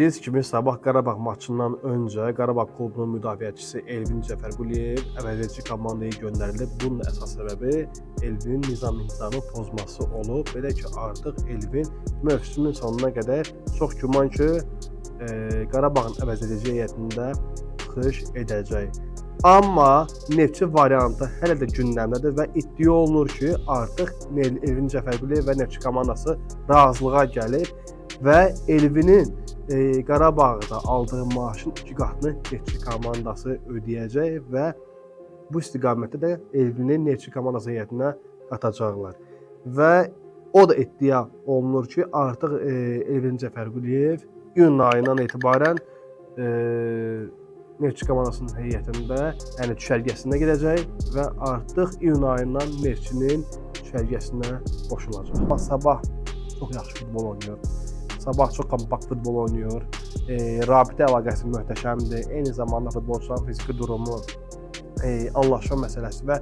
Bildiyiniz kimi, sabah Qarabağ maçından öncə Qarabağ klubunun müdafiəçisi Elvin Cəfərquliyev əvəzedici komandaya göndərilib. Bunun da əsas səbəbi Elvinin nizam-intizamı pozması olub. Belə ki, artıq Elvin mövsümün sonuna qədər çox güman ki, Qarabağın əvəzedici heyətində çıxış edəcək. Amma Neftçi variantı hələ də gündəmdədir və iddia olunur ki, artıq Elvin Cəfərquliyev və Neftçi komandası razılığa gəlib və Elvinin Qarabağda aldığı maaşın 2 qatını Neftçi komandası ödəyəcək və bu istiqamətdə də Elvini Neftçi komandası heyətinə qatacaqlar. Və o da iddia olunur ki, artıq Elvin Cəfərquliyev iyun ayından etibarən Neftçi komandasının heyətində, yəni düşərgəsinə gedəcək və artıq iyun ayından Neftçinin düşərgəsinə qoşulacaq. Amma Sabah çox yaxşı futbol oynayır. Sabah çox kompakt futbol oynayır. Rabitə əlaqəsi möhtəşəmdir. Eyni zamanda futbolçuların fiziki durumu, anlaşma məsələsi və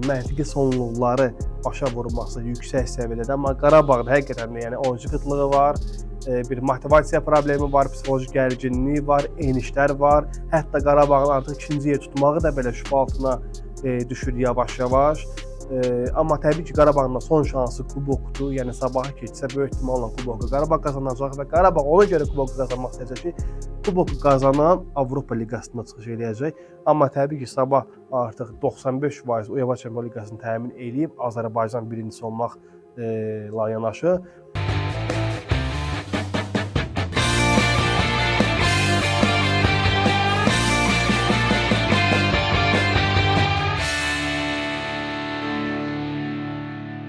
məntiqi sonluqları başa vurması yüksək səviyyədədir. Amma Qarabağda həqiqətən də yəni oyunçu qıtlığı var, bir motivasiya problemi var, psixoloji gərginlik var, enişlər var. Hətta Qarabağın artıq ikinci yer tutmağı da belə şübhə altına düşür yavaş-yavaş. Amma təbii ki, Qarabağın da son şansı kubokdur. Yəni sabaha keçsə, böyük ehtimalla kuboku Qarabağ qazanacaq və Qarabağ ona görə kuboku qazanmaq istəyəcək ki, kuboku qazanan Avropa Liqasında çıxış eləyəcək. Amma təbii ki, Sabah artıq 95% UEFA Çempionlar Liqasını təmin eləyib Azərbaycan birincisi olmaq la yanaşı.